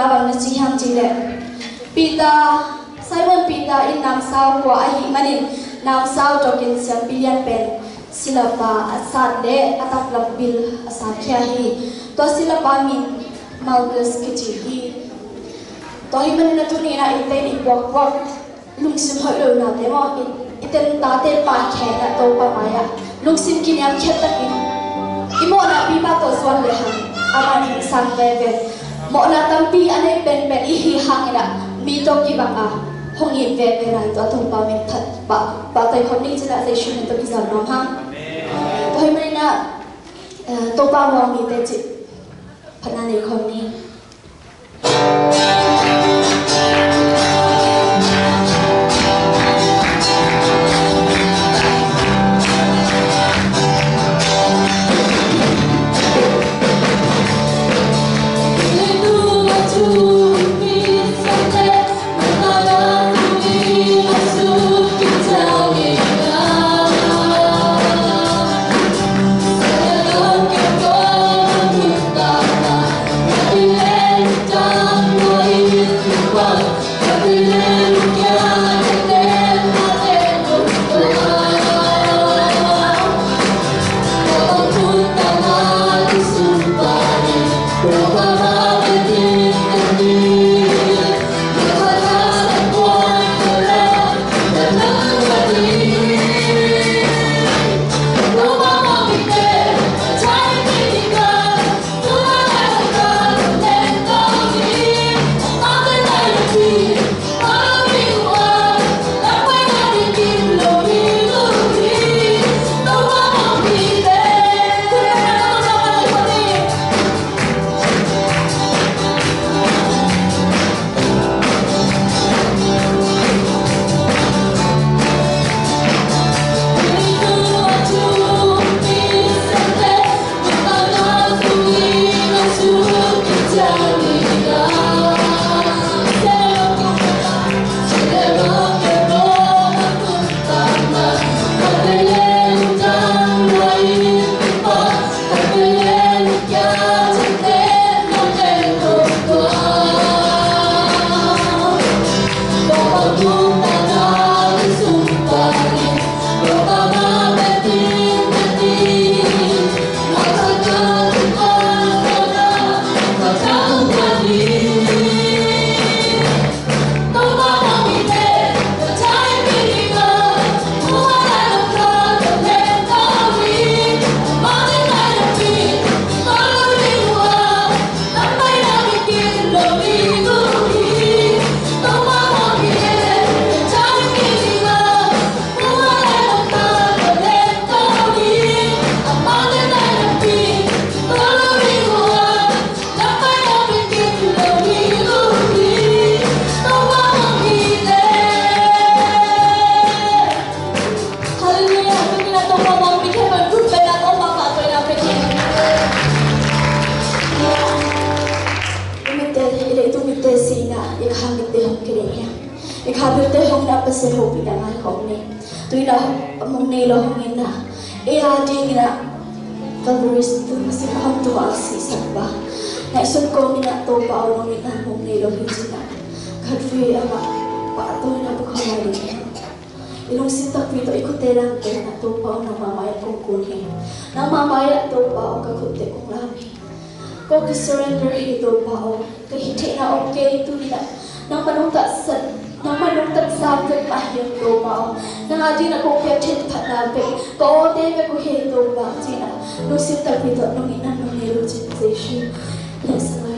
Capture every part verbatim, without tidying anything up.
Bang na ci hiam cih leh, Peter, Simon Peter in namsau kua ahih manin namsau tokin siampi lian pen silapa a sat le a taklam bil a satkhia hi. Tua silapa min Malkus kici hi. Tua ahih manin a tuni-in ah eite in i puakpuak lungsim hoih lohnate maw, i, i tentate paikhia in ah Topa mai-ah lungsim kiniamkhiat takin i mawhna pipa tawh zuan lehang amah in hong sang veve. Mawhna tampi a nei penpen i hih hangin ah mi tawh kibang a hong it veve lai, tua Topa min tawh pah, pahtawi khawm ni ci-in ah Jesu min tawh kizom nuam hang. Tua ahih manin ah, eh, Topa muang mite cih phatna nei khawm ni. Halleluiah. Tuni-in ah Topa mawng mi khempeuh group band ah Topa mah tawh i na pia ding. I mitte, i leitung mitte si-in ah i kha mitte hong kia ding hi. I kha mitte hong in ah Pasian hopihna ngai khawm ni. Tu-in ah mong nei lo hong in ah ei a dingin ah Calvary tu si khawm tung a sisak pa, ngaihsun kawmin ah Topa aw, nong in ah mong nei lo hi ci-in ah khatvei amah pahtawi in ah pia khawm lai ding hi. I lungsim takpi tawh i khutte lamte in ah Topa aw, nangmah mai-ah kong kun hi. Nangmah mai-ah Topa aw, ka khutte kong lam hi. Ko ka surrender hi Topa aw. Ka hih theihna om kei, tu-in ah nangmah nong tatsat, nangmah nong tatsam vek mah hi Topa aw. Nang a dingin ah kong piak theih phatna bek ka awte bek uh hi Topa, ci-in ah lungsim takpi tawh nong in ah nong nei lo cin Jesu. Let's sing.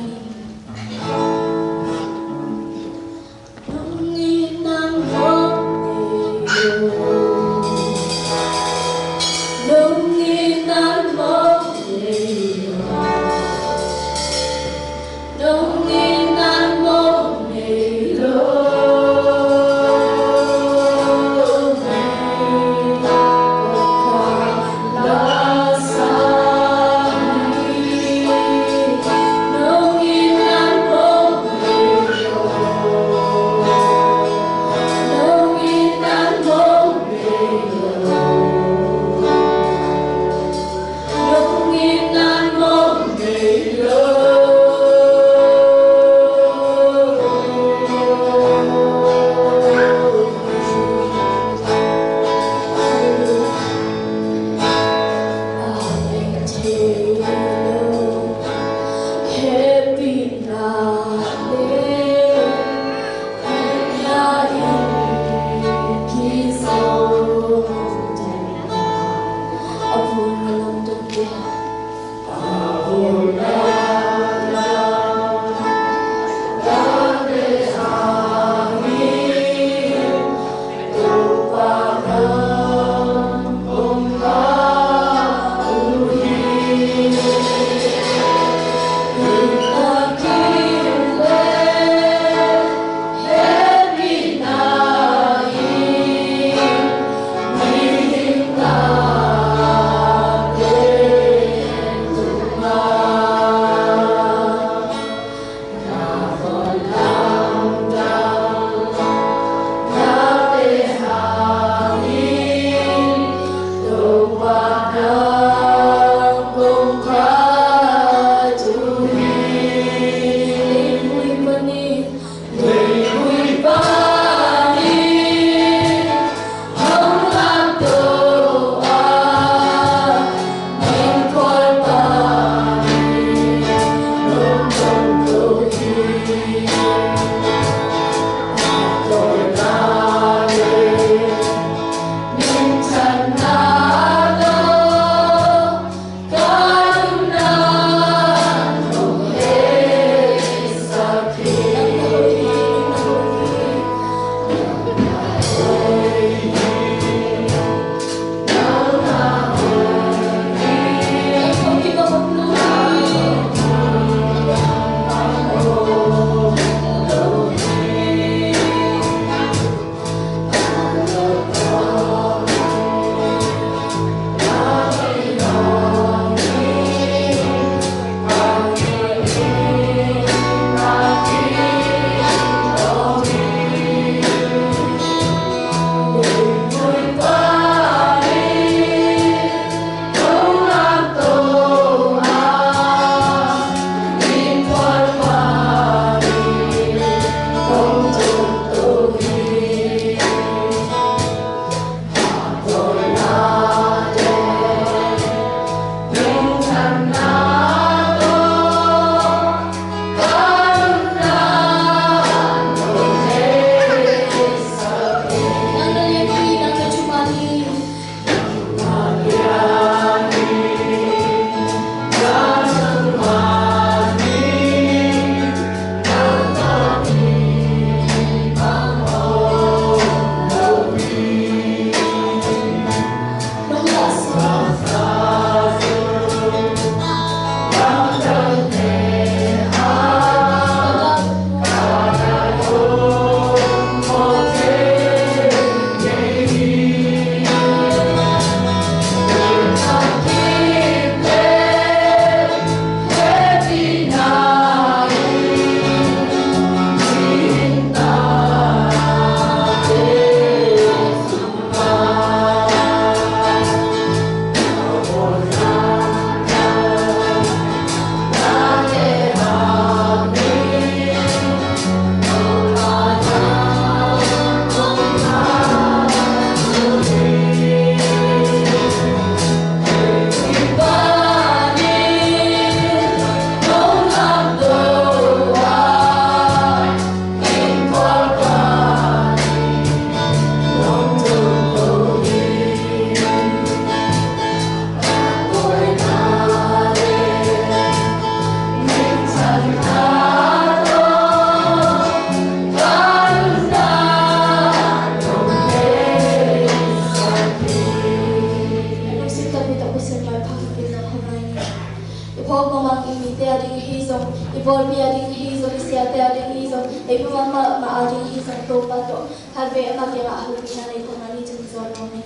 Siate ading hi zong, ei peuhmah mahmah ading hi zong Topa tawh khatvei amah kiangah hopihna nei kawmna ni cin zawn nuam hi.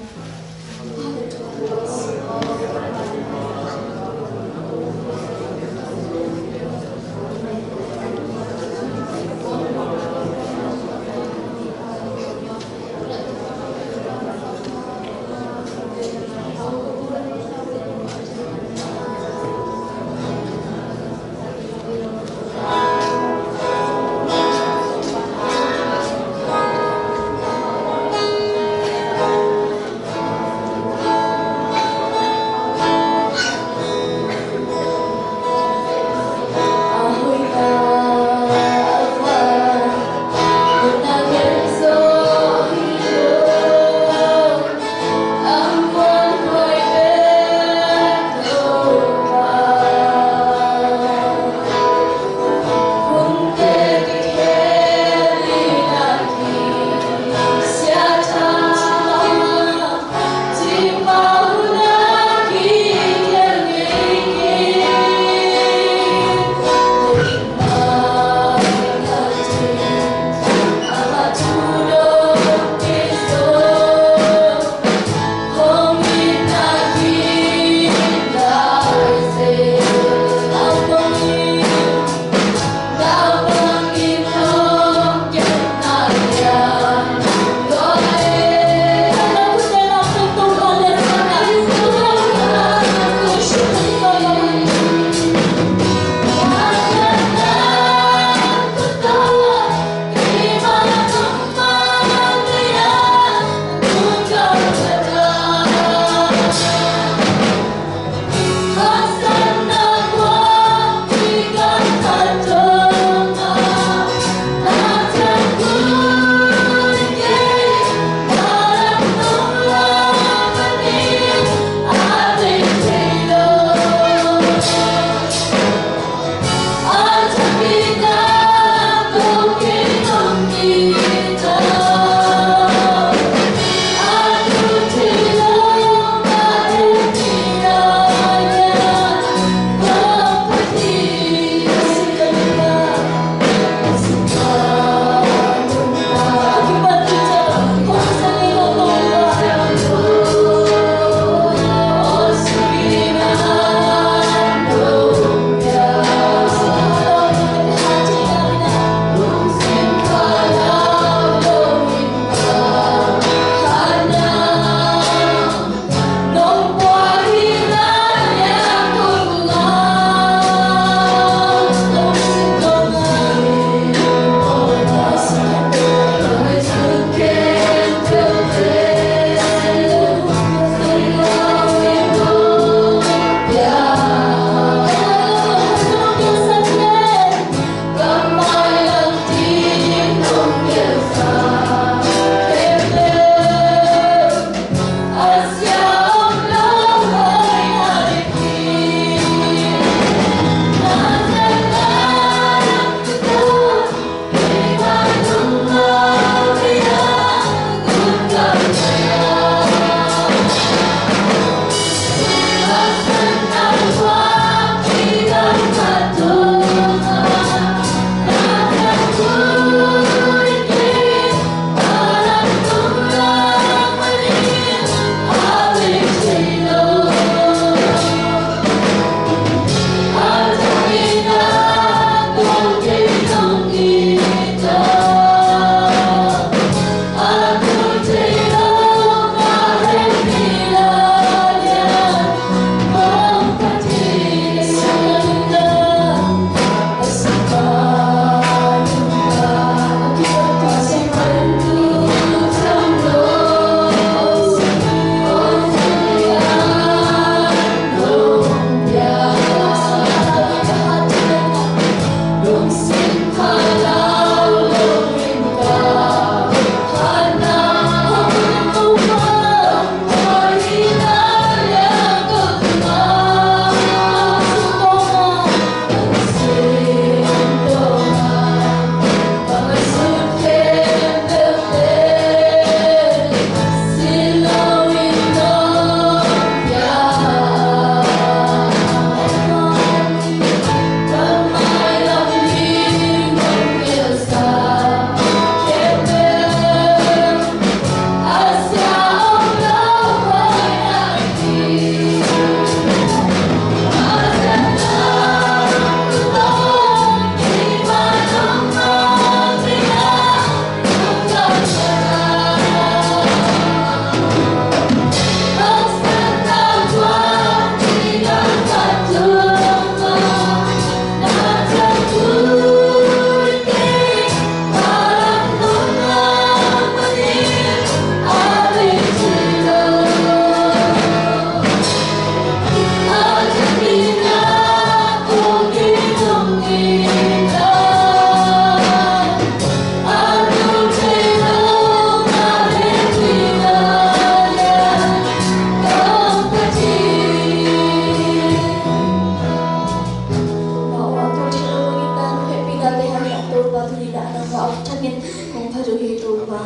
Tuni-in ah nangmah a thangin kong phat uh hi, Topa.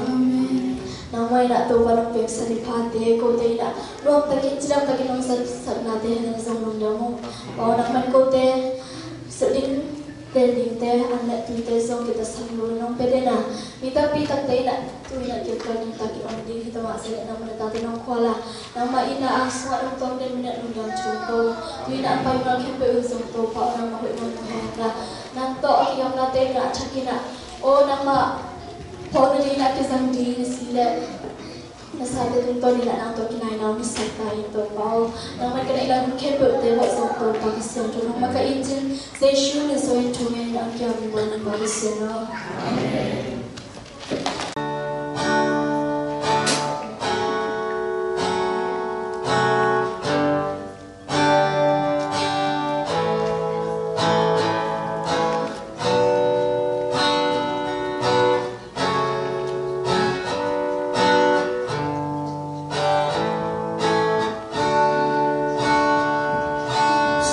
Nangmah in ah, Topa, nong peksak i phate kote in ah nuamtakin, cidamtakin nong sapsaknate hangin zong lungdam ung. Pa aw, nangmah in kote sudin tel dingte, an le tuite zong kitasam lo nong pia den a, mi tampi takte in ah tu-in ah kiptuak nungtakin om ding hi ta mah se leh, nangmah na tate nong khual a, nangmah in ah ang sungah nong tuang den minute nong dam chung ko. Tu-in ah an paimal khempeuh uh zong, Topa aw, nangmah hoih nong pia hen la, nang tawh a kigamlate in ah a thakin ah, aw, nangmah phawkna ding in ah kizang ding hi si leh, na sate tungtawn in ah nang tawh kinaina hong hisak ta in, Topa aw. Nangmah in ka neihna hun khempeuhte bawh zong, Topa, ka siangtho nong makaih in cin, Jesu min suang in thungen in ah, ang kiang min bawh in, Pa Pasian aw. Amen.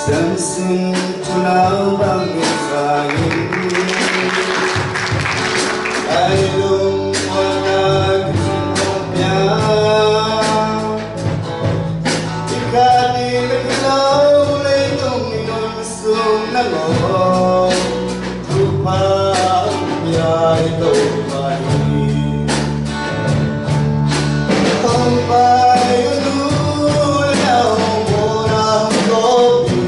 Samson thunau bang in sa in, ai lung wana kisin hong pia. I khat i ka kilo leitung i nun sung nangawn thupha hong pia i Topa hi. Hong pai un, u le nau, mawhna hong tawp in.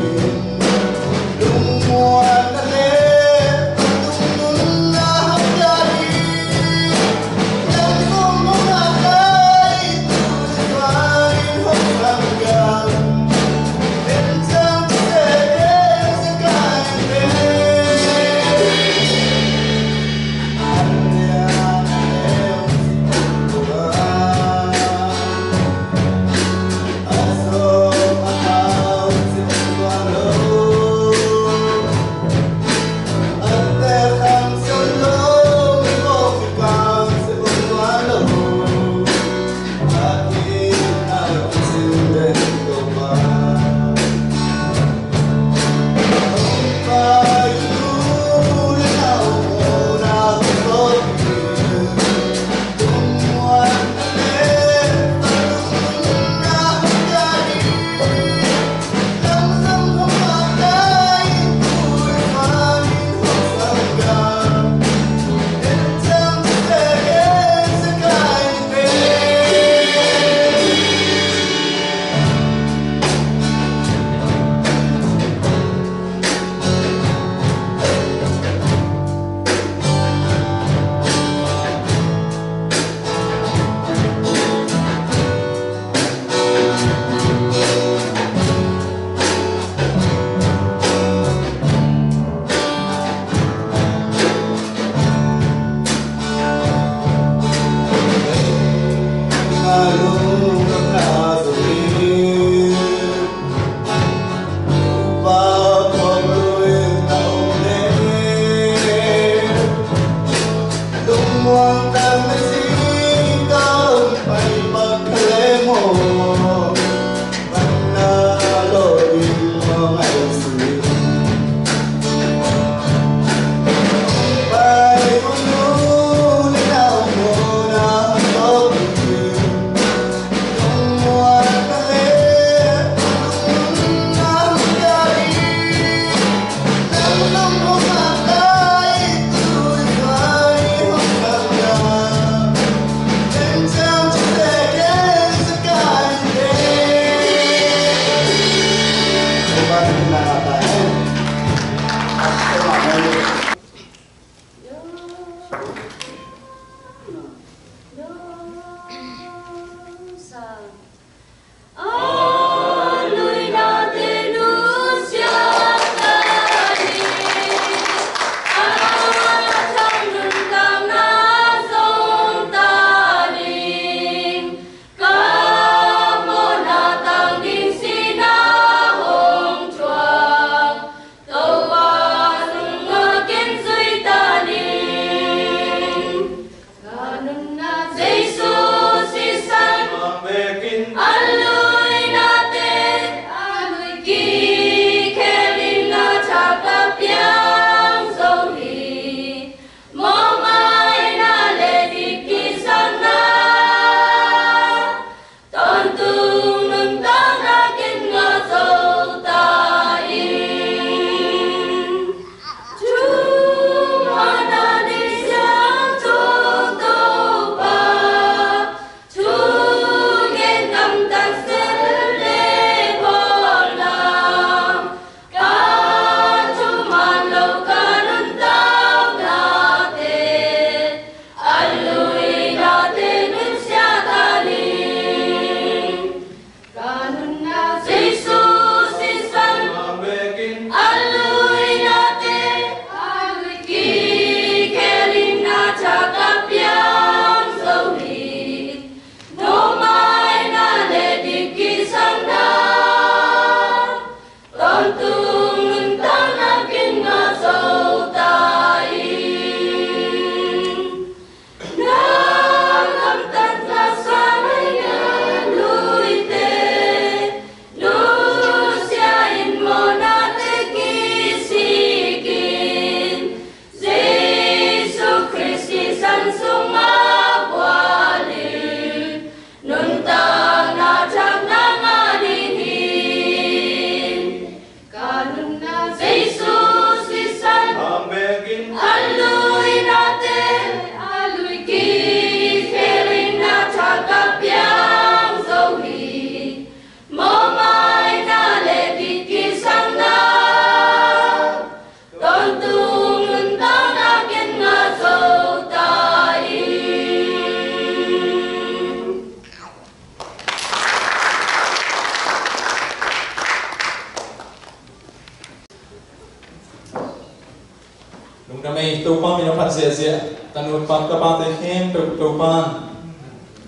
Phat ziahziah, ka nupa ka pate khempeuh Topa'n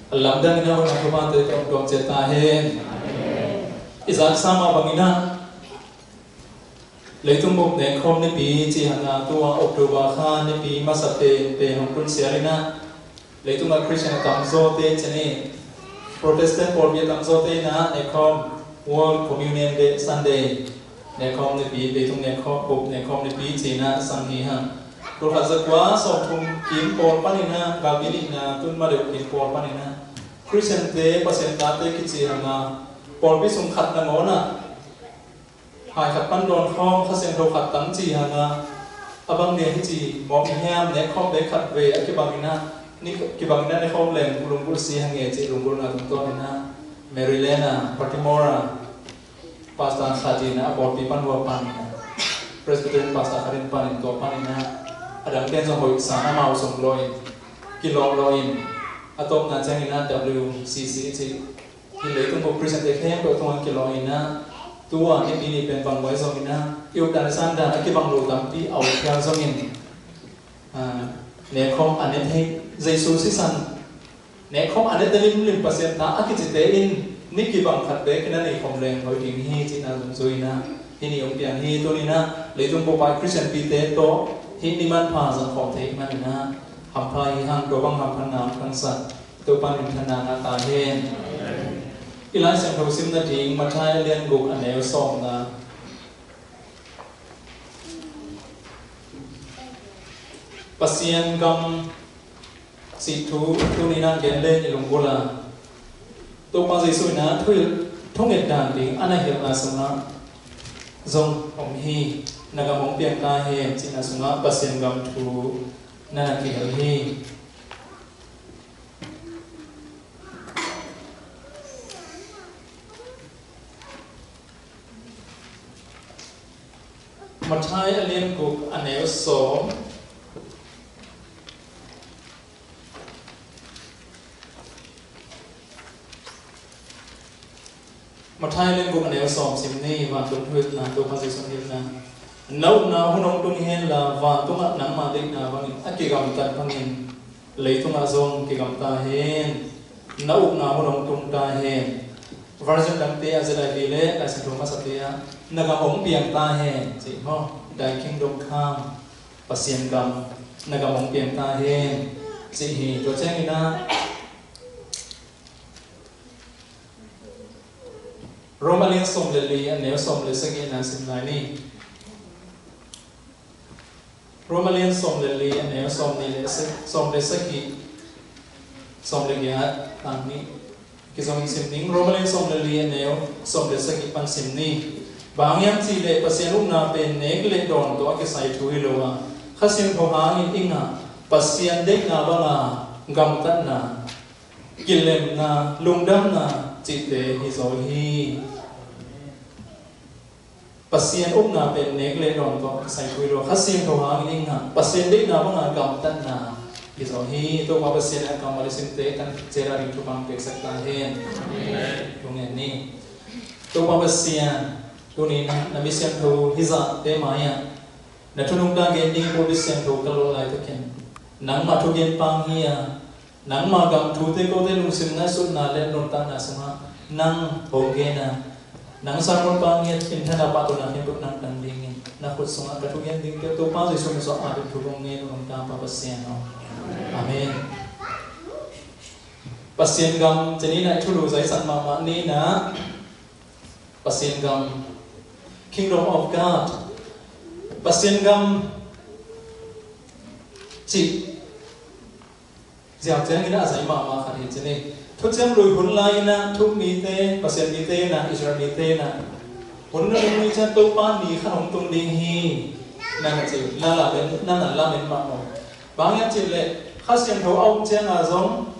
a lamdang in a hoihna Topate tawh hong tuam ciat ta hen. I zaksa mah bangin ah leitung bup nekkhawm nipi cih hang a, tua October kha nipi masa pen pen hong tun sial in ah, leitung a Christian a tamzawte cih ni, Protestant pawlpi a tamzawte in ah nekkhawm, World Communion Day Sunday, nekkhawm nipi, leitung nekkhawm, bup nekkhawm nipi ci-in ah sang hi hang. Tul khat za kua sawmthum kim pawl panin ah, galpi nihna tun ma deuh kim pawl panin ah, Christian-te, Pasian tate kici hang a, pawlpi sung khat nangawn ah hai khat pan dawn khawm, Kha Siangtho khat tang ci hang a, a bang nia hici mawk hiam, nekkhawm bek khat vei a kibang in ah, ni kibang in ah nekkhawm leng lunggulh si hang e cih lunggulhna tungtawn in ah, Maryland a, Baltimore a, pastor khat in ah, a pawlpi pan hua pan in ah, Presbyterian pastor khat in pan in, tua pan in ah, a dangte'n zong hoih sa in amau sung lawh in, kilawh lawh in, a tawpna ciangin ah W C C cih, hih leitung bup Christian-te khempeuh tungah kilawh in ah, tua nipi ni pen bang buai zongin ah, i updan i sandan a kibang lo tampi a om phial zongin, ah, nekkhawm a ne thei, Jesu sisan nekkhawm a nete limlim Pasian ta a kicite in ni kibang khat bekin a nei khawm leng hoih ding hi cihna zong zui in ah, hih ni hong piang hi. Tuni in ah leitung bup a Christian pite tawh hih ni manpha zang khawm thei manin ah hampha hi hang. Tua bang hamphatna hong tangsak Topa minthanna ngah ta hen. I Lai Siangtho simna ding Matthai a lian guk a neu sawmna. Pasian gam cih thu tuni in ah gen le i lunggulh a, Topa Jesu in ah thu, thunget dan ding a na hilhna sungah zong om hi. Na gam hong piang ta hen cihna sungah Pasian gam thu na na kihel hi. Matthai a lian guk a neu sawm. Matthai a lian guk a neu sawm sim ni. Vantung thu hilhna, Topa Jesu hilhna. Na upna hun hong tung hen la, vantungah nangma deihna bangin a kigamtat bangin leitungah zong kigamta hen. Na upna hun hong tung ta hen. Version dangte ah, Z I V le Lai Siangtho masate ah, na gam hong piang ta hen, cih maw? Thy kingdom come. Pasian gam, na gam hong piang ta hen, cih hi. Tua ciangin ah Roma lian sawm le li a neu sawm le sagih na sim lai ni. Roma lian sawm le li a neu sawm nih le sa-, sawm le sagih, sawm le giat, tang nih. Kizong in sim ning. Roma lian sawm le li a neu sawm le sagih pan sim ni. Bang hang hiam cih leh Pasian upna pen nek le dawn tawh a kisai thu hi lo a, Kha Siangtho hangin i ngah Pasian deihna banga gamtatna, kilemna, lungdamna cihte hi zaw hi. Pasian upna pen nek le dawn tawh kisai thu hi lo, Kha Siangtho hangin i ngah Pasian deihna banga gamtatna hi zaw hi. Topa Pasian a kammal i simte kan ciat a ding thupha hong piaksak ta hen. Amen. Lungdam ni. Topa Pasian, tuni in na mi siangtho hih zahte mai-ah na thu nungta gen ding i pawlpi siangtho ka lawh laitakin nangmah thugen pang hi a, nangma gam thute kote lungsim ngaihsutna le nuntakna sungah nang hong gen a, nang sermon pang hi a, minthanna, pahtawina khempeuh nang tang dingin na khut sungah ka thugen dingte Topa Jesu min suang a ding thu kong ngen uh, nang Tapa Pasian aw. Amen. Pasian gam cih ni-in ah i thulu zaisak mahmah ni-in ah, Pasian gam, Kingdom of God, Pasian gam cih ziau ciangin a zai mahmah khat hi ci ni. Thuciam Lui hun lai-in ah, thu mite, Pasian mite in ah, Israel mite in ah, hun na hun ni ciang Topa ni khat hong tung ding hi, na na ci, na lamen, na na lamen mahmah. Bang hiam cih leh Kha Siangtho a om ciangin zong,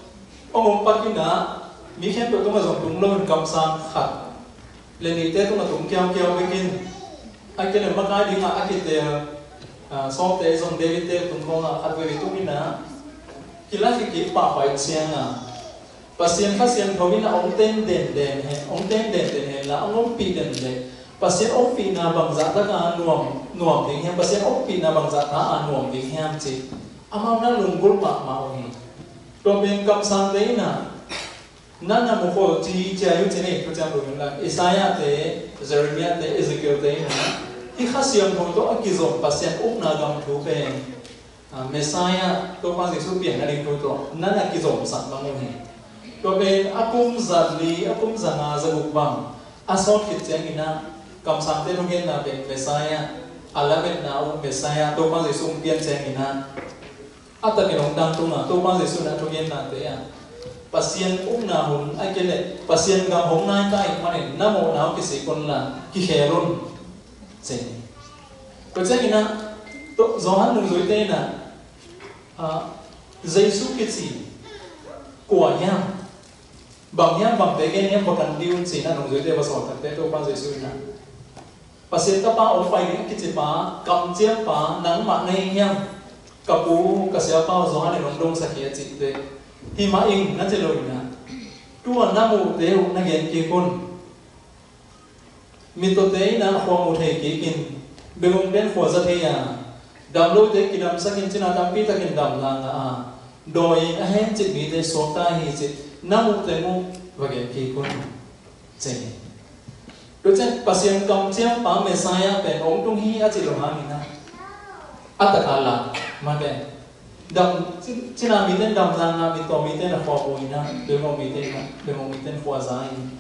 hong om pak in ah, mi khempeuh tungah zong tung lo in kamsang khat le nihte tungah tung kiaukiau bek in, a kile makai dingah a kiteel, ah, Saul-te zong David-te tung khawngah khat veve tung in ah, kilakkhia kik pahpah in ciangin, Pasian Kha Siangtho in ah hong ten denden hen, hong ten denden hen la, hong ompih den leh, Pasian ompihna bangzah taka nuam, nuam ding hiam, Pasian ompihna bangzah ta a nuam ding hiam cih Amau na lunggulh mahmah uh hi. Tua pen kamsangte in ah, na na mukhol ci cia hi uh ci nei, Thuciam Lui in ah, Isaiah te, Jeremiah te, Ezekiel te in ah, hih Kha Siangtho tawh a kizom Pasian ukna gam thu pen, ah, Messiah, Topa Jesuh piang nading thu tawh na na kizomsak bang uh hi. Tua pen a kum zali, a kum zanga, zaguk bang a sawt khit ciangin ah, kamsangte thugenna pen Messiah, a lametna uh Messiah, Topa Jesuh hong pian ciangin ah, a takin hong tangtung a, Topa Jesuh in a thugennate ah, Pasian ukna hun a kei leh Pasian gam hong nai ta ahih manin na mawhna uh kisik un la, kikhel un, ci hi. Tua ciangin ah, Johan nungzuite in ah, ah, Jesuh kici kua hiam, bang hiam, bangte gen hiam, va kan dih un ci-in a nungzuite va sawl takteh, Topa Jesuh in ah, Pasian Tapa hong pai ding a kicipa, kamciampa nangmah na hi hiam? Ka pu, ka siapa uh Johan in hong dongsak hi, a cih teh, hi mah ing, na ci lo in ah, tua na muhte uh na gen kik un. Mittawte in ah khua mu thei kik in, bengngongte in khua za thei a, damlote kidamsak in, cina tampi takin damna ngah a, dawi a hencip mite suakta hi cih na muh teng uh va gen kik un, ci hi. Tua ciang Pasian kamciampa Messiah pen hong tung hi a cih lo hangin ah, a taka lak mah pen, dam, ci-, cina mite in damna ngah, mittaw mite in a khua mu in ah, bengngong mite in ah, bengngong mite in khua za in,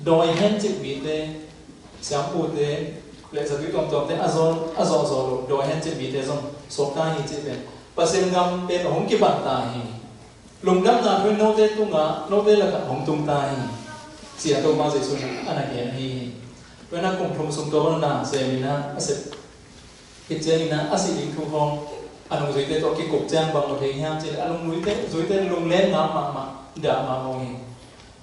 dawi hencip mite, siampute, le zatui tuamtuamte a zawh, a zawhzawh loh dawi hencip mite zong suakta hi cih pen, Pasian gam pen hong kipan ta hi. Lungdamna thu in note tungah, note lakah hong tung ta hi, ci-a Topa Jesuh in a na gen ahi hi. Tua in ah kum thum sung tua bang na sem in ah a sep khit ciangin ah a sih ding thu khawng a nungzuite tawh kikup ciang bang mu thei hiam cih leh, a nungzuite, zuite lungleng ngam mahmah, dah mahmah uh hi.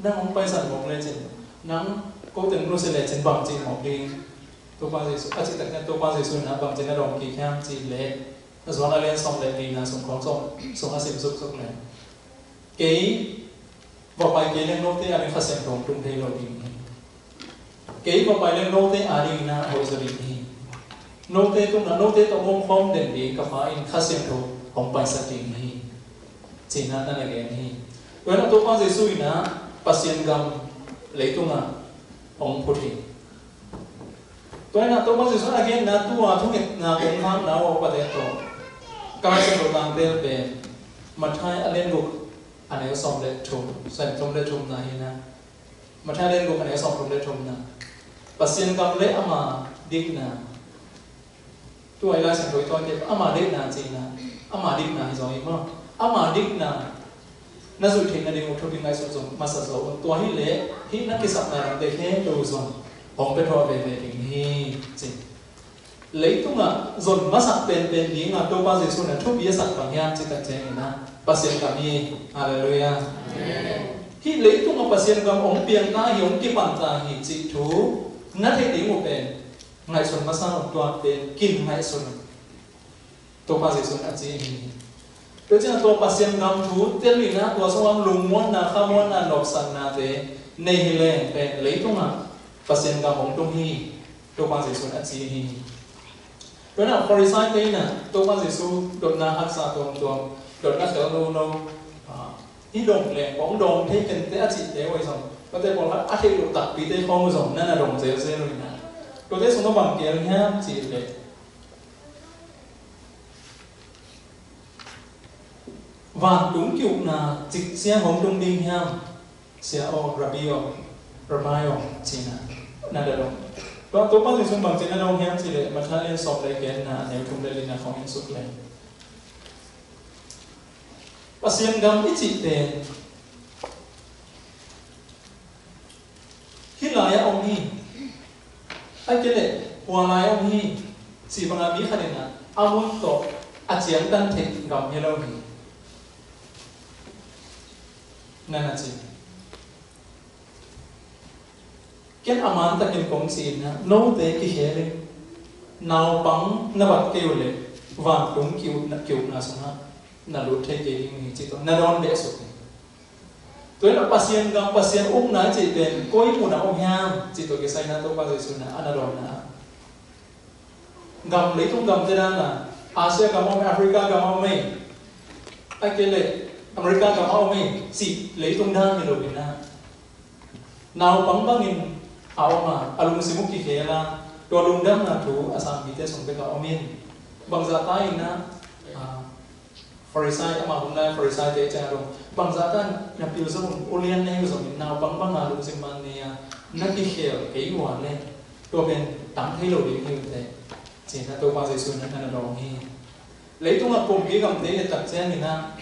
Nang hong paisan mawk lecin, nang ko teng nusia lecin bangci mawk ding? Topa Jesuh, a cih takteh Topa Jesuh in ah bangci na dawng kik hiam cih leh, Johan a lian sawm le nihna sung khawng sawm sung a sim suksuk leh, kei va pai kei leng note ading Kha Siangtho hong tung thei lo ding hi. Kei va pai leng note adingin ah hoih zaw ding hi. Note tungah, note tawh om khawm den ding ka Pa in Kha Siangtho hong paisak ding hi, ci-in ah na na gen hi. Tua in ah Topa Jesuh in ah Pasian gam leitungah hong phut hi. Tua in ah Topa Jesuh a genna, tua thungetna kong hangna uh a upate tawh ka Lai Siangtho tangtel pen Matthai a lian guk a neu sawm le thum, sawm thum le thumna hi in ah. Matthai a lian guk a neu sawm thum le thumna. Pasian gam le ama dikna. Tua i Lai Siangtho i tawite, ama deihna cihna, ama dikna hi zaw hi maw. Ama dikna na zuih theih nading uh thupi ngaihsut zong masa zaw un. Tua hi leh hih na kisapna dangte khempeuh uh zong hong pia thawh veve ding hi, ci. Leitungah zon masak penpen dingah Topa Jesuh in a thupi a sak bang hiam cih tak ciangin ah, Pasian gam hi. Halleluiah. Amen. Hih leitungah Pasian gam hong piang ta hi, hong kipan ta hi cih thu na theih ding uh pen ngaihsun masa un, tua pen kin ngaihsun un, Topa Jesuh in a ci hi. Tua ciangin tua Pasian gam thu tel in ah, tua sungah lungmuanna, khamuanna, nopsaknate nei hi leng pen leitungah Pasian gam hong tung hi, Topa Jesuh in a ci hi. Tua in ah Farisai-te in ah Topa Jesuh dotna haksa tuamtuam, dotna khel nono, ah, hih dong leng kong dawng thei kei inteh a cihte uh ahi zong, tuate pawlkhat a theih loh takpite khawng uh zong na na dong zelzel uh in ah, tuate sungah bang kihel hiam cih leh, vantung ki-ukna cik ciang hong tung ding hiam, Sia aw, Rabbi aw, Rabbi aw, ci-in ah na na dong. Tua, Topa Jesuh in bangci na dong hiam cih leh, Matthai lian sawm le giatna, a neu thum le lina khawng en suk leng, Pasian gam i cih pen hih lai-ah om hi, ahih kei leh hua lai-ah om hi, cih bangah mi khat in ah a mun tawh a ciangtan theih gam hi lo hi, na na ci. Ken a mantakin kong ci-in ah, note kikhel in, naupang na bat kei uh leh vantung ki-ukna, ki-ukna sungah na lut thei kei ding hi, cih tawh na dawn beh suk hi. Tua in ah Pasian gam, Pasian ukna i cih pen koi munah om hiam cih tawh kisai-in ah Topa Jesuh in ah a na dawnna ah, gam, leitung gamte dan a, Asia gam om ei, Africa gam om ei, a kei leh America gam a om ei cih leitung dan hi lo in ah, naupang bangin a om a, a lungsim uh kikhel a, tua lungdamna thu a sang mite sung bek a om in, bangzah ta in ah, a, Farisai, amah hun lai Farisai te ciang a dong, bangzah ta in na pil zong un, ulian na hi uh zongin naupang banga lungsim man nei a, na kikhel kei uh a leh tua pen tang thei lo ding hi uh teh, ci-in ah Topa Jesuh in ah na dawng hi. Leitungah kumpi gamte i et tak ciangin ah,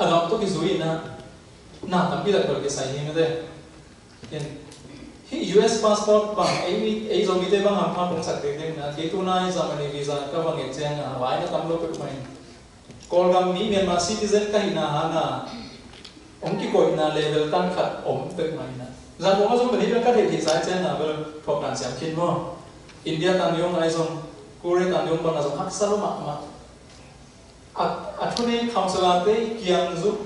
a gam tawh kizui in ah, na tampi tak bel kisai hi mate. Hih U S passport bang, ei mi, ei Zomite bang hampha kong sak dingding na, kei tunai Germany visa ka va nget ciangin a, vaina tam lo pek mah in, Kawlgam mi, Myanmar citizen ka hihna hangin a, hong kikoihna level tan khat om pek mah in a. Zan kong a zong bel hih bel ka theih theih zai ciangin a bel thuak dan siam khin maw. India tan ding hong, Aizawng, Korea tan ding hong bang a zong haksa lo mahmah. A, a thunei council-te kiang zong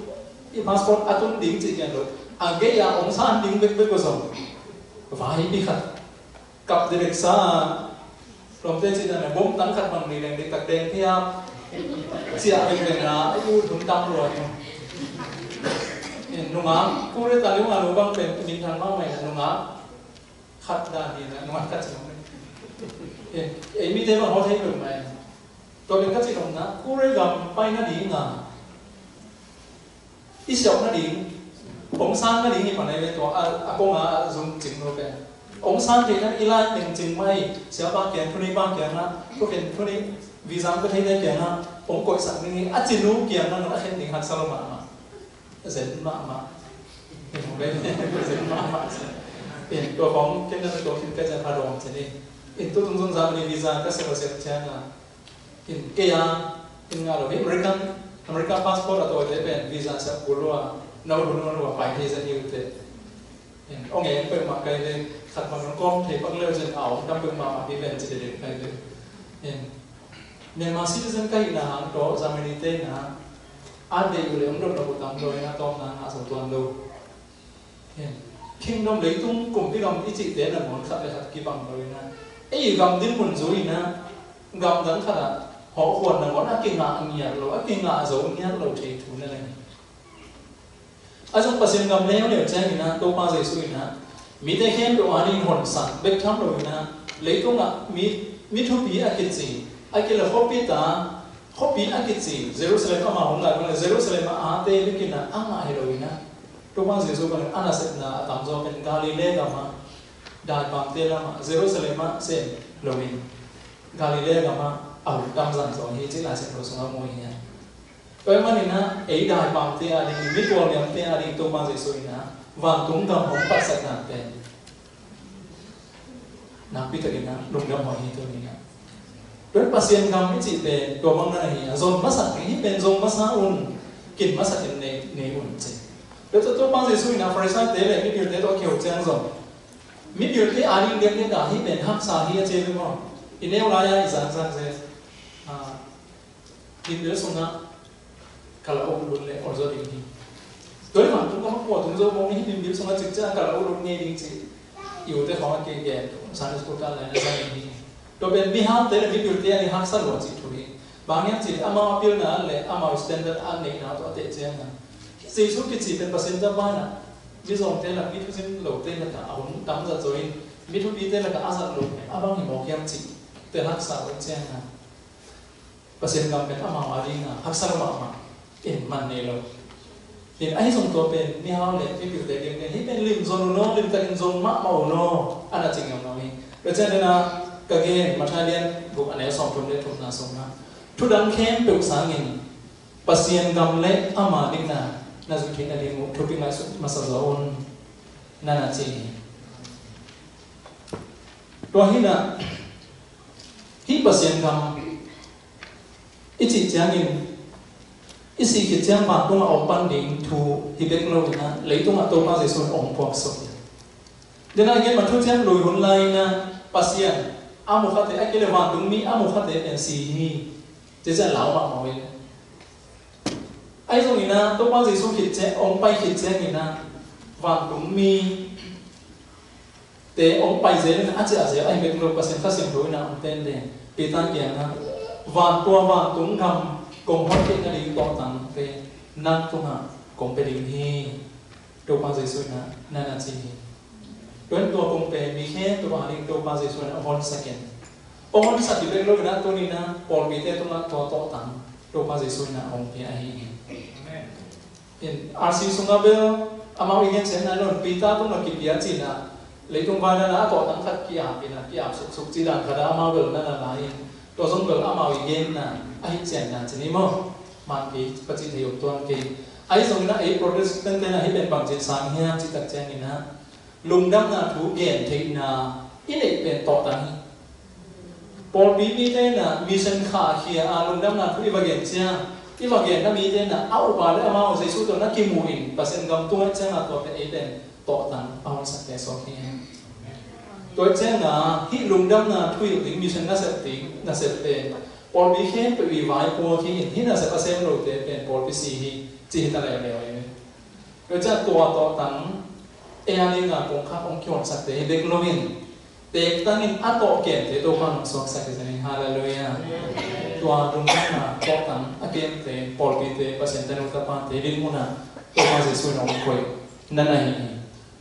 i passport a tun ding cih kiang lo, a gei a hong san ding bekbek uh zong, vaipi khat kap direct sa, lawmte cih dan a bom tang khat bang ni leng diktak deng phiap ciah bekbek na, a ut hun tam lua hi. Nungak, Korea tan ding hong a lo bang pen minthang mahmah in a, nungak khat dan hi na, nungak khat ci nong. Eh, ei mite bang hawh thei peuhmah in. Tua pen ka cih nopna, Korea gam pai nading a, i siauh nading, hong san nading hi pan ei ve tua, a, a kong a zum cing lo pen. Hong san theih nading i lai teng cing mah hi, siapa kiang, thuneipa kiang a, tua pen thunei visa ka theite kiang a, hong koihsak ding hi, a ci nu kiang a, a khen ding haksa lo mahmah. Zen mahmah. Zen mahmah. In tua khong ken na tua khin ka zen a dawng cin in. In tu tung zong Germany visa ka sep a sep ciang a. In kei a, in ngah lo hi American, American passport a tawite pen visa sep kul lua, no hun no lua pai thei zen hi uh teh. In ong eng peuhmah kai le, khat bang kawm thei pak leu zen a, ong tam peuhmah mah hi ven ci dede kai le. In Myanmar citizen ka hihna hang tawh Germany te in a, a deih uh leh hong dot dot uh tam lo in a, tawpna ngah zo tuan lo. Kingdom, leitung kumpi gam i cihte nangawn khat le khat kibang lo in a, ei gam dinmun zui in a, gam dang khat ah hawhkhuan nangawn a kingah ngiat lo, a kingah zo ngiat lo thei thu na leng. A zong Pasian gam leuleu ciangin a, Topa Jesuh in a, mite khempeuh a ding honsak bek tham lo in a, leitungah mi, mi thupi a kici, a kile khuapi ta, khuapi a kici Jerusalem, ama hong lai bang le Jerusalem ah a te bek in a, a ngah hi lo in a, Topa Jesuh bang a nasepna a tamzaw pen Galilee gam ah, daipamte lam ah, Jerusalem ah sem lo in, Galilee gam ah a hun tamzan zaw hi ci Lai Siangtho sungah mu hi a. Tua ahih manin a, ei daipamte a ding, mi tualniamte a ding Topa Jesuh in a, vantung gam hong patsakna pen nakpi takin a lungdam huai hi tuni in a. Tua Pasian gam i cih pen tua bang na hi a, zon masak ding hi pen, zon masa un, kin masak in nei, nei un ci. Tua Topa Jesuh in a Farisai te le mipilte tawh kihou ciang zong, mipilte a ding diakdiak a hih pen haksa hi a ci ve maw. I neu lai a i zangzang zen. Ah, Bible sungah ka la uk lut le ol zaw ding hi. Tua hi mah tung ka mak kua tung zaw mawk ni hi, Bible sungah cikciang ka la uk lut ngei ding ci. I ute khawng a kei gen Sunday school ka lai na zang ding hi. Tua pen mihaute le mipilte a ding haksa lua cih thu hi. Bang hiam cih leh amau a pilna le amau standard a neihna tawh a teh ciangin, Jesuh kici pen Pasian tapa in a, mizawngte lak, mi thuzin lote lakah a hun tam zat zo in, mi thupite lakah a zat lo pen a bang hi mawk hiam cih tel haksa uh ciangin, Pasian gam pen amau a dingin haksa lo mahmah in man nei lo. In ahi zong tua pen mihau le mipilte ding pen hih pen lim zon un aw, limtakin zong mahmah un aw, a na ci ngiaungiau hi. Tua ciangin a ka gen Matthai lian guk a neu sawmthum le thumna sungah, thu dang khempeuh sangin Pasian gam le ama dikna na zuih theih nading uh thupi ngaihsut masa zaw un, na na ci hi. Tua hi in a, hih Pasian gam i cih ciangin, i sih khit ciang vantungah a om pan ding thu hi bek lo in a, leitungah Topa Jesuh in hong puaksuak hi. Dena gen ma thu ciang lui hun lai in a, Pasian a mu khate, a kile vantung mi a mu khate pen si hi. Cia cia lau mahmah uh hi. Ahi zongin a, Topa Jesuh khit ciang, hong pai khit ciangin a, vantung mi te hong pai zel in a, a ciah zel ahi bek lo, Pasian Kha Siangtho in a hong tenden. Peter kiangah, van tua vantung gam kong hon theih nading tawhtangte nang tungah kong pia ding hi. Topa Jesuh in ah na na ci hi. Tua in tua kong pia mi khempeuh a ding Topa Jesuh in ah hong honsak in. Hong honsak hi bek lo in ah tuni in ah pawlpite tungah tua tawhtang Topa Jesuh in ah hong pia ahi hi. Amen. In R C sungah bel amau i gensiatna in Peter tungah kipia cihna, leitung vai na na a tawhtang khat ki-ap in ah, ki-ap suksuk cih dan khat ah amau bel na na lai in, tua zong bel amau i genna ahi cianna ci ni maw? Man kei, pacih thei om tuan kei. Ahi zongin ah ei Protestant-te na hih pen bangci sang hiam cih tak ciangin ah, lungdamna thu gen theihna i neih pen tawhtang hi. Pawlpi mite in ah mission khahkhia a lungdamna thu i va gen ciang, i va genna mite in ah a upa le amau Jesuh tawh na kimu in Pasian gam tung ahih ciangin ah tua pen ei pen tawhtang a hong sakte suak hi. Tua ahih ciangin ah hih lungdamna thu hilh ding mission nasep ding, nasep pen pawlpi khempeuh i vaipuak hi in hih nasep a sem lote pen pawlpi si hi, ci hi ta leuleu hi. Tua ciang tua tawhtang ei a dingin kongkhak hong kihonsakte hi bek lo in, tektang in a tawh kemte Topa in hong suaksak hi zen hi. Halleluiah. Tua lungdamna tawhtang a kemte pawlpite, Pasian tanu tapate dinmun ah Topa Jesuh in hong koih na na hi hi.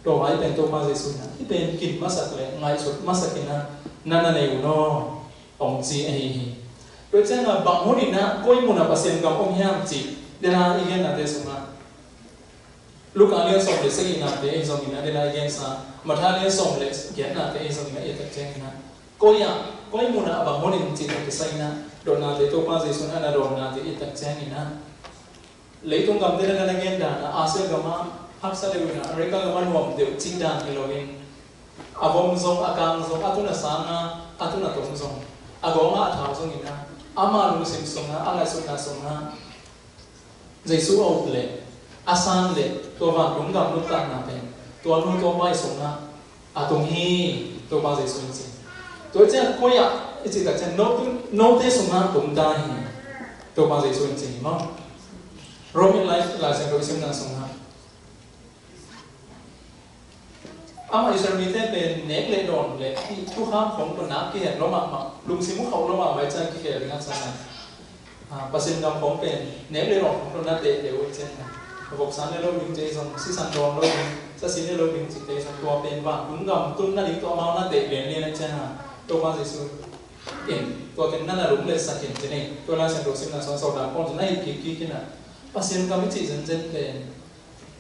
Tua vai pen Topa Jesuh in ah hih pen kin masak le ngaihsut masak in ah na na nei un aw, hong ci ahi hi. Tua ciangin ah bang hun in ah koi mun ah Pasian gam om hiam cih, dena i gennate sungah Luka lian sawm le sagihnate ahi zongin ah, dena i gensa Matthai lian sawm le giatnate ahi zongin ah, i et tak ciangin ah, koi ah, koi mun ah, bang hun in cih tak kisai in ah, dotnate Topa Jesuh in a na dotnate i et tak ciangin ah, leitung gamte na na gen dan ah, Asia gam ah haksa deuh in ah, America gam ah nuam deuh cih dan hi lo in, a vom zong, a kang zong, a tun a sang a, a tun a tom zong, a gawng ah a thau zongin ah, ama lungsim sungah, a ngaihsutna sungah Jesuh a up leh a san leh tua vantung gam nuntakna pen tua nu tua pa sungah a tung hi, Topa Jesuh in ci. Tua ciang koi ah i cih tak ciang no, note sungah tung ta hi, Topa Jesuh in ci hi maw? Rom in Lai, Lai Siangtho i simna sungah amah Israel mite pen nek le dawn le thukham khong tawh na kihen lua mahmah, lungsim uh khauh lua mahmah, i cih kikhel ding a cih na. Ah, Pasian gam khong pen nek le dawn khong tawh na teh deuh i cih na. Voksa ne lo ding cih zong, sisan dawn lo ding, sasi ne lo ding cih te zong, tua pen vantung gam tun nading tawh amau na teh lianlian i cih na. Topa Jesuh in tua pen na na lunglet sak in cih ni. Tua Lai Siangtho simna sung Sawltak Paul in na hilh kik kik in ah, Pasian gam i cih zenzen pen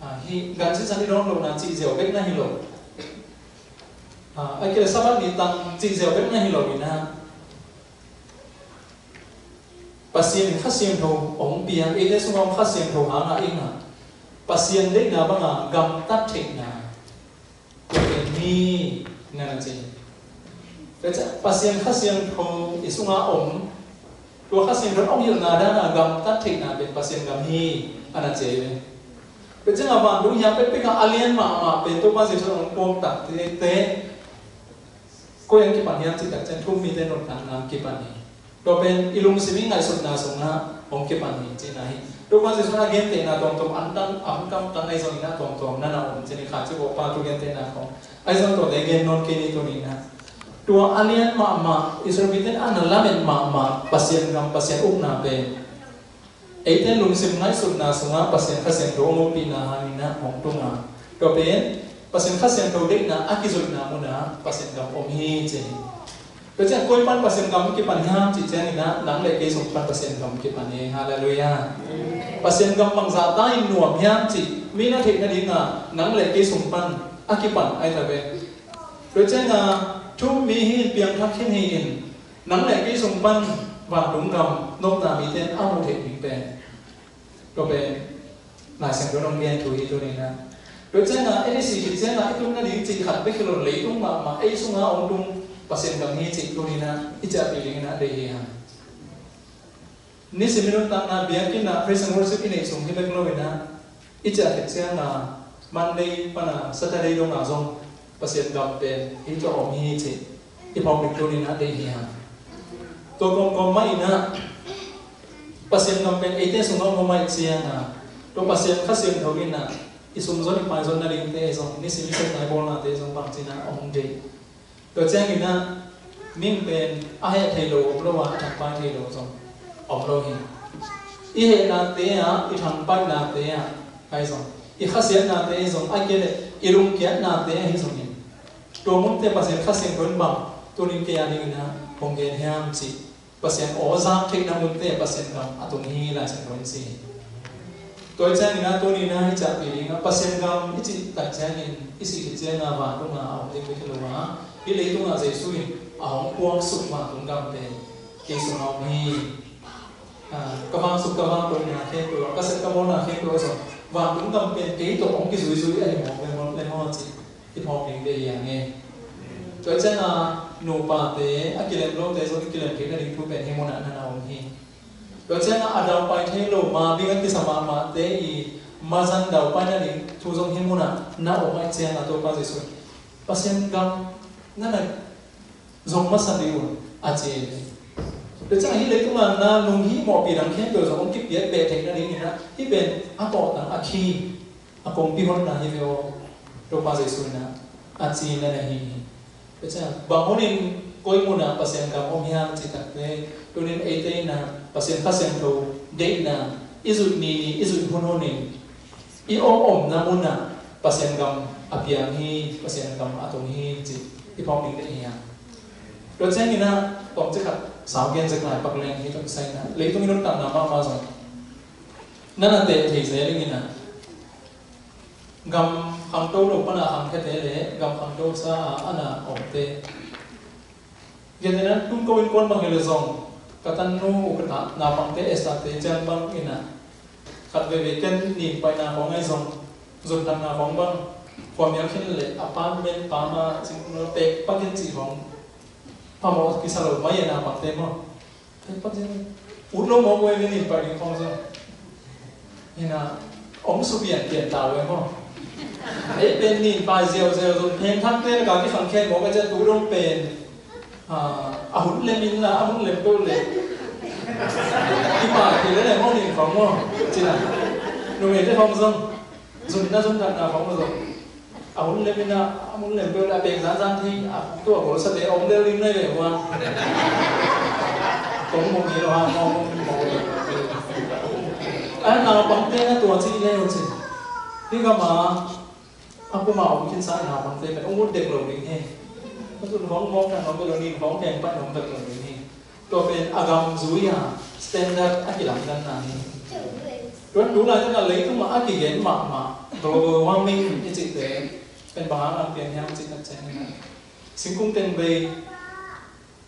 Ah, hih ganhing sisan i dawn lohna cih ziau bek na hi lo. Ah, a kile Sabbath ni tang cih ziau bek na hi lo in ah, Pasian in Kha Siangtho hong pia, eite sungah om Kha Siangtho hangah i ngah Pasian deihna banga gamtat theihna tua pen hi, na na ci. Tua ciang Pasian Kha Siangtho i sungah om, tua Kha Siangtho hong hilhna dana gamtat theihna pen Pasian gam hi, a na ci ve. Tua ciangin vantung hiam pekpek ah a lian mahmah pen Topa Jesuh hong puak takte, koi ah kipan hiam cih tak ciang thu-um mite nuntakna ah kipan hi. Tua pen i lungsim i ngaihsutna sungah hong kipan hi cihna hi. Topa Jesuh in a gentehna tuamtuam, an tang, an kam tang ahi zongin a tuamtuam na na om cih ni. Kha ci vawh pa thu gentehna khong ahi zong tuate gen nawn kei ni tuni in ah. Tua a lian mahmah, Israel mite in a na lamet mahmah Pasian gam, Pasian ukna pen eite lungsim ngaihsutna sungah Pasian Kha Siangtho hong ompihna hangin ah hong tung a, tua pen Pasian Kha Siangtho deihna a kizuihna munah Pasian gam om hi ci hi. Tua ciang koi pan Pasian gam kipan hiam cih ciangin ah, nang le kei sung pan Pasian gam kipan hi. Halleluiah. Pasian gam bangzah ta in nuam hiam cih mi na theih nadingin nang le kei sung pan a kipan ahi ta ve. Tua ciangin thu-um mi hi in, piangthak khin hi in, nang le kei sung pan vantung gam nopna mite in a muh theih ding pen, tua pen Lai Siangtho in hong gen thu hi tuni in ah. Tua ciangin ei i sih khit ciangin i tun nading cih khat bek hi lo, leitung mahmah ei sungah hong tung Pasian gam hi cih tuni in ah i ciahpih dingin ah deih hi hang. Nisim i nuntakna biakinn ah praise and worship i neih sung hi bek lo in ah, i ciah khit ciangin Monday pan a Saturday dong a zong Pasian gam pen hih tawh om hi cih i phawk ding tuni in ah deih hi hang. Tua kawmkawm mah in ah Pasian gam pen eite sungah om mah ahih ciangin, tua Pasian Kha Siangtho in ah i sum zon i pai zon nadingte zong, nisim i sepna i bawlnate zong bangci in ah hong deih. Tua ciangin ah mihing pen a heh thei lo om lo a, a thangpai thei lo zong om lo hi. I hehnate ah, i thangpaihnate ah, ahi zong, i khasiatnate ahi zong, a kei leh i lungkiatnate ahi zongin, tua munte Pasian Kha Siangtho in bang tuni-in kei a dingin ah hong gen hiam cih Pasian aw zak theihna munte Pasian gam a tung hi, Lai Siangtho in ci hi. Tua hi ciangin ah tuni-in ah hih ciahpih dingah Pasian gam i cih tak ciangin i sih khit ciangah vantungah a om ding bek hi lo a, hih leitungah Jesu in a hong puaksuk vantung gam pen kei sungah om hi. Ah, ka vangsuk ka vangtoina khempeuh ah, ka sep ka bawlna khempeuh ah zong vantung gam pen kei tawh hong kizuizui ahi mawk le maw, le maw cih i phawk ding deih hi hang e. Tua ciangin nupate a kilem lote zong i kilem theihna ding thu pen hih munah na na om hi. Tua ciangin a daupai thei lo, mabing a kisa mahmahte i mazan daupai nading thu zong hih munah na om ahih ciangin Topa Jesu in Pasian gam na na zong masa dih un a ci hi. Tua ciangin hih leitungah na nung hih mawhpi dang khempeuh zong hong kipiak beh theih nadingin ah hih pen a kawhtang a khi a kongpi honna hi ve aw, Topa Jesu in ah a ci na na hi hi. Tua ciangin bang hunin koi munah Pasian gam om hiam cih takte, tuni-in eite in ah Pasian Kha Siangtho deihna i zuih ni ni, i zuih hun hunin i om omna munah Pasian gam a piang hi, Pasian gam a tung hi cih i phawk ding deih hi hang. Tua ciangin ah tawmcik khat sau gen zek lai pak leng hi, tawmcik in ah leitung i nuntakna mahmah zong na na teh thei zel ing in ah, gam khangto lo pan a khangkhiate le gam khangto sa a a na omte. Gentehna tun ko innkuan bang hi leh zong ka tannu uh ka ta naupangte Esther-te ciang bang in ah, khat veivei ken nin paina khawng ahi zong, zuntakna khawng bang, khuamial khin leh apartment pam a cing lo pek pak in cih khawng phamawh kisa lo mai a naupangte maw. Pek pak in ut lo mawk uh e, nin pai ding khawng zong. Hi na, hong supian pian ta uh e maw. Ei pen nin pai ziauziau zong, pheng thakte le ka kikhangkhia mawk a, cia tu dong pen, ah, a hun lem in la, a hun lem peuh le i pai hi le le maw, nin khawng maw. Ci na, numeite khawng zong, zun na zun thak na khawng zong. A hun lem in a, a hun lem peuh le a pek zanzan thei, a tu a gol sate om lel ding nai ve hua. Kong mong hi lo ha, mong mong mong. A naupangte na tua ci le uh ci. Hi ka ma, a kuma om khin sa naupangte pen ong ut dek lo ding hi. Ka tun hong mong thang om lo, nin hong theng pan om dek lo ding hi. Tua pen a gam zui a standard a kilamdanna hi. Tua tu laitak a leitungah a kigen mahmah global warming i cihte pen bang hang a piang hiam cih tak ciangin ah, singkung teng bei,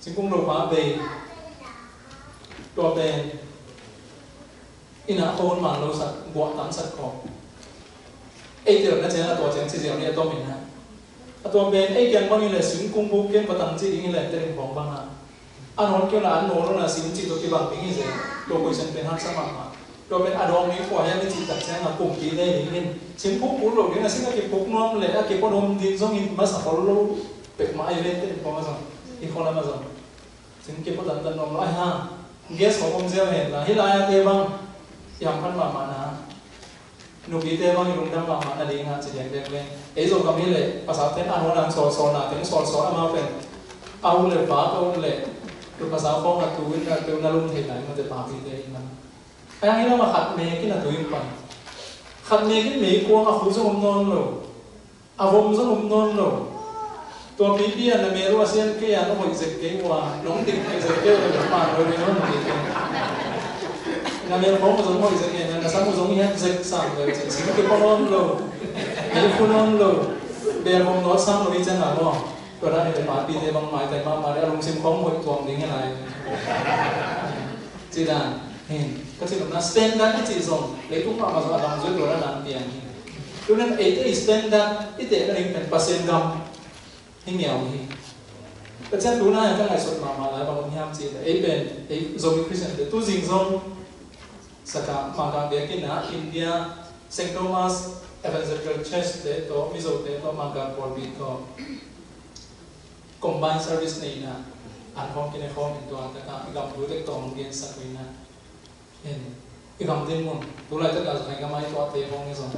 singkung lopa bei, tua pen inn ah khua hun man lo sak, guah tam sak khawng. Ei telna ciang a tua ciang ci ziau ni a tom in ah. A tua pen ei kiang bang in le singkung buk ken va tang ci ding in le te ding bawng bang a. A nawn keu la an nawn lo na sing ci tua kibang ding hi zen. Tua koi sen pen haksa mahmah. Tua pen a dawng ding khua hiam i cih tak ciang a kumpi te ding in. Singkung buk lo ding a sing a kipuk nuam le a kipua nuam ding zong in masa khol lo. Pek mah ai ven te ding bawng a zong. I khol a ma zong. Sing kipua tantan nuam lai hang. Gas khawng om ziau hen la. Hih lai-ate bang i hamphat mahmah na, nupite bang i lungdam mahmah nading a ci dekdek leng. Ei Zogam hi leh pasalte'n a nuan a sawlsawlna teng sawlsawl amau pen a u le pa, ka u le tu pasal khawng a tu in a tu na lum thei lai mate, papite in a. A hiang hi lam a khat mek in a tu in pan. Khat mek in meikuang a khu zong om nawn lo. A vom zong om nawn lo. Tua pipi a na mel uh a sian kei a na hoih zek kei uh a, nong dik hoih zek kei uh a, nong man lo ding hon kei kei. Na mel khawng uh zong hoih zek kei, na sam uh zong hiat zek sam lo, cin sim kei pua nawn lo. Mel pua nawn lo. Bel vom nawt sam lo i ciang a maw. Tua dan hi le papite bang maitai mahmah le a lungsim khawng hoih tuam ding hi lai. Ci dan hin, ka cih nopna standard i cih zong leitung mahmah zong a dang zui tua dan piang hi. Tunen eite i standard i teh na ding pen Pasian gam hi ngiau hi. Ka cian tu lai ka ngaihsut mahmah lai bang hiam cih leh ei pen, ei Zomi Christian te tu zing zong saka Mangkang biakinn ah India Saint Thomas Evangelical Church te tawh, Mizo te tawh, Mangkang pawlpi tawh combined service nei in ah, an khawng kine khawng in tua takah i gam thu tek tawh hong gensak uh in ah. Hen, i gam dinmun tu laitak ah zong i gam ah i tuahte khawng i zong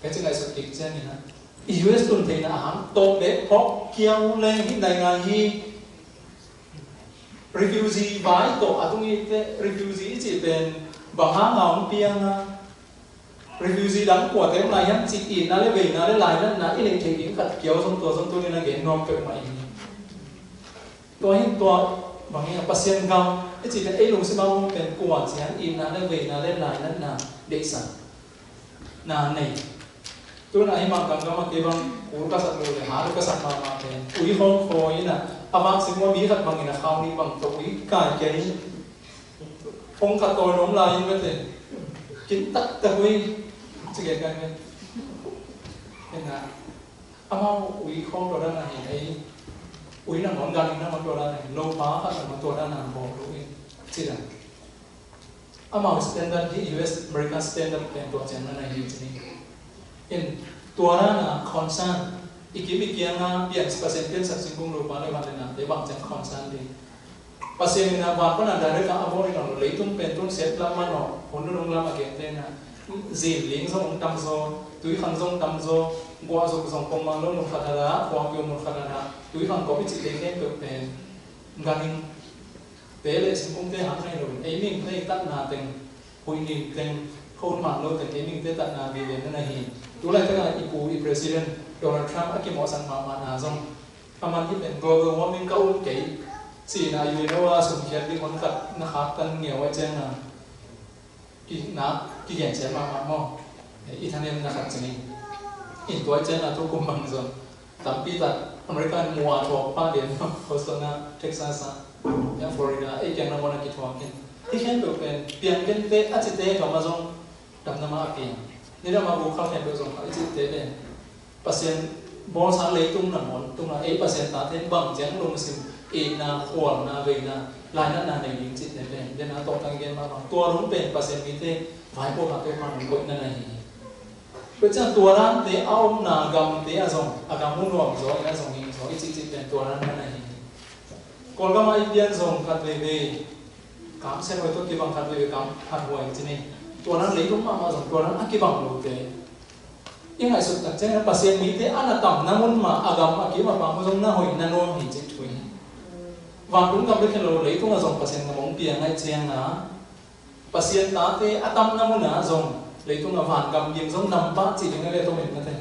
ka ci ngaihsut kik ciangin ah, i U S tun theihna a hang tawh bek phawk kiau leng hi nai ngai hi. Refugee vai tawh a tung i te, refugee i cih pen Bang hang a hong piang a, refugee dang kuate om lai hiam cih itna le veina le lainatna i neih theih ding khat kiau zong tua zong tuni-in a gen nuam peuhmah ing. Tua hi tua bangin a Pasian gam i cih pen ei lungsim a om pen kua ciang itna le veina le lainatna deihsakna nei. Tuna hi mah gamgam a kei bang kul ka sak lo le ha lo ka sak mahmah pen ui hong khawi in a, a vak sim ua mi khat bangin a khau nih bang tawh ui kai kei. Hong khat tawi lawm lai in mete kin taktak ui. Ci gen kai mete. Ina amau ui khawng tua dan a hi ei. Ui nangawn gan in nangawn tua dan a hi lo pa khat nangawn tua dan a bawl lo in. Ci dan. Amau standard hi U S America standard pen tua ciang na na hi ci ni. In tua na na concern i kim i kiang a pian Pasian piansak singkung lo pa le van le nate bang ciang concern ding. Pasian in a van pan a direct a bawl in a lo leitung pen tun set lam man aw hun nunung lam a gen te na. Zin ling zong hong tam zaw, tui khang zong tam zaw, guah zong zong kong mang lo mun khat a dah, kuang kiu mun khat a dah, tui khang kop i cih te khempeuh pen. Ganing te le singkungte hang ahi lo in, ei mihingte i tatna teng, huih nin teng, khua hun man lo teng, ei mihingte tatna vive na na hi. Tu laitak a i pu i President Donald Trump a kimawhsak mahmahna zong, a man hi pen global warming ka um kei cihna U N O a sumkhiat ding hon khat na khaktan ngeu a ciang a Ki, na, kigen ciat mahmah maw? I thanemna khat ci ni. In tua ciat na tu kum bang zong tampi tak America in mua thuak pah lian maw? Houston ah, Texas ah, ya Florida, ei kiang na muan a kithuak in. Hih khempeuh pen piang kente a cite gam ah zong damna mah a piang. Nidang mah bu khal khempeuh zong a cite pen Pasian bawlsa leitung nangawn tungah ei Pasian tate bang ciang lungsim itna, khualna, veina, lainatna nei ding cihte pen, den a tawhtang gen mah bang tua lung pen Pasian mite vaipuak a Topa nong koihna na hi hi. Tua ciang tua dante a omna gamte a zong, a gam uh nuam zaw in a zong hing zaw i cihcih pen tua dan na na hi hi. Kawlgam ah i pian zong khat veivei kam sianhuai tawh kibang khat veivei kam khat huai ci ni. Tua dan leitung mahmah zong tua dan a kibang lote. I ngaihsut tak ciangin Pasian mite a na tamna mun mah a gam a kim a pang zong na hoih na nuam hi cih thu hi. Vantung gam bek hi lo leitung a zong Pasian gam hong piang ahih ciangin Pasian tate a tamna mun ah zong leitung a van gam kim zong nam pah cih ding a le tawm in na te.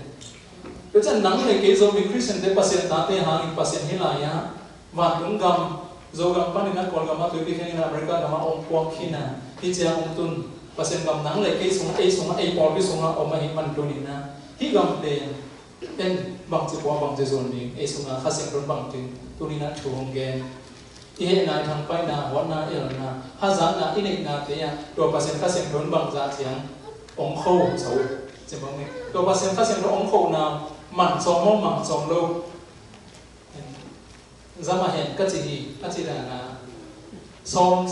Tua ciang nang le kei Zomi Khristiante Pasian tate hangin Pasian hi lai ah vantung gam, Zogam panin a Kawlgam ah tuipi khenin a America gam ah hong puak khin a, hih ciang hong tun Pasian gam nang le kei sungah, ei sungah, ei pawlpi sungah om ahih man tunin a, hih gam pen en bangci pua bangci zun ding, ei sungah Kha Siangtho in bangci tunin a thu hong gen. I hehna, i thangpaihna, huatna, i elna, hazatna, i neihnate ah tua Pasian Kha Siangtho in bangzah ciang hong kho sa uh. Tua Pasian Kha Siangtho hong khona man sawm maw, man sawm lo. Zama hen ka ci hi, a ci dan a. Sawm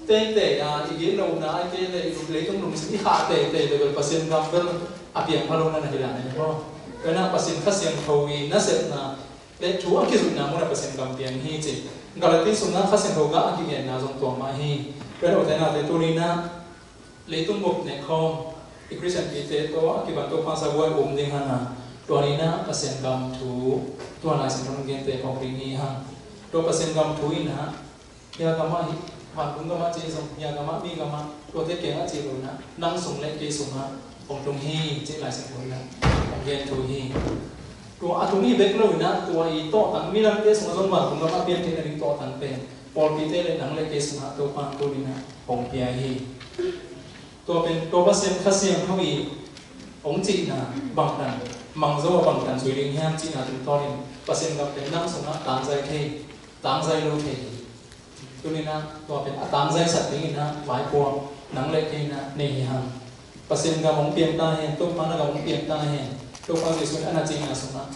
teitei a, i gitlohna, a kei le i leitung lungsim i khah teitei le bel Pasian gam bel a piang pha lo na na hi dan a hi maw? Tua na Pasian Kha Siangtho i nasepna le thu a kizuihna mun a Pasian gam piang hi ci. Galati sungah Kha Siangtho gah a kigenna zong tua mah hi. Tua na ute nate tuni na leitung bup nek khawm i Khristian pite tawh a kipan Topa sabuai um ding hang a, tua ni na Pasian gam thu tua Lai Siangtho hong gente khawm ding hi hang. Tua Pasian gam thu in a, hia gam ah hi, vantung gam ah ci zong, hia gam ah, mi gam ah, tuate kiang ah ci lo na, nang sung le kei sungah hong tung hi ci Lai Siangtho in a hong gen thu hi. Tua a tung hi bek lo in a, tua i tawhtang midangte sungah zong vantung gam ah pian theihna ding tawhtang pen pawlpite le nang le kei sungah Topa tuni na hong pia hi. Tua pen tua Pasian Kha Siangtho i hong cihna bangtan, mang zo a bangtan zui ding hiam cihna tungtawnin Pasian gam pen nang sungah tangzai thei, tangzai lo thei hi. Tuni na tua pen a tangzaisak dingin a vaipuak nang le kei na nei hi hang. Pasian gam hong piang ta hen, Topa na gam hong piang ta hen. Topa Jesuh in a na cihna sungah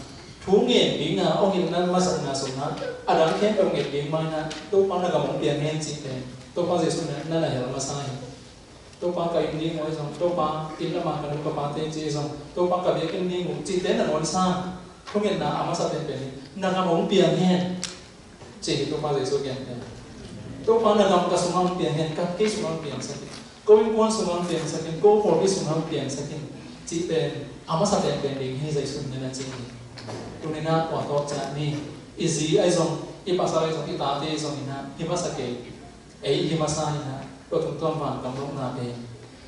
thu ngen ding a hong hilhna masakna sungah a dang khempeuh ngen ding mai na Topa na gam hong piang hen cih pen Topa Jesuh na na hel masa hi. Topa ka inn ding uh ahi zong, Topa inn lam a ka nu ka pate ci ahi zong, Topa ka biakinn ding uh cihte na nawn sa. Thungetna a masa penpen hi, na gam hong piang hen. Ci hi Topa Jesuh gen pen. Topa na gam ka sungah hong piang hen, ka kei sungah hong piangsak in. Ko innkuan sungah hong piangsak in, ko pawlpi sungah hong piangsak in. Cih pen a masa penpen ding hi Jesuh in na ci hi. Tuni na tua tawh ciah ni. I zi ahi zong, i pasal ahi zong, i tate ahi zong in na hi masa kei. Ei hi masa hi na, tua tungtawn van gam lawhna pen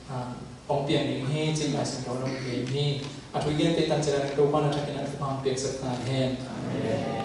ah, hong piang ding hi, cih Lai Siangtho hong piang hi. A thu i gente tan ciang Topa'n a thakin a thupha hong piaksak ta hen.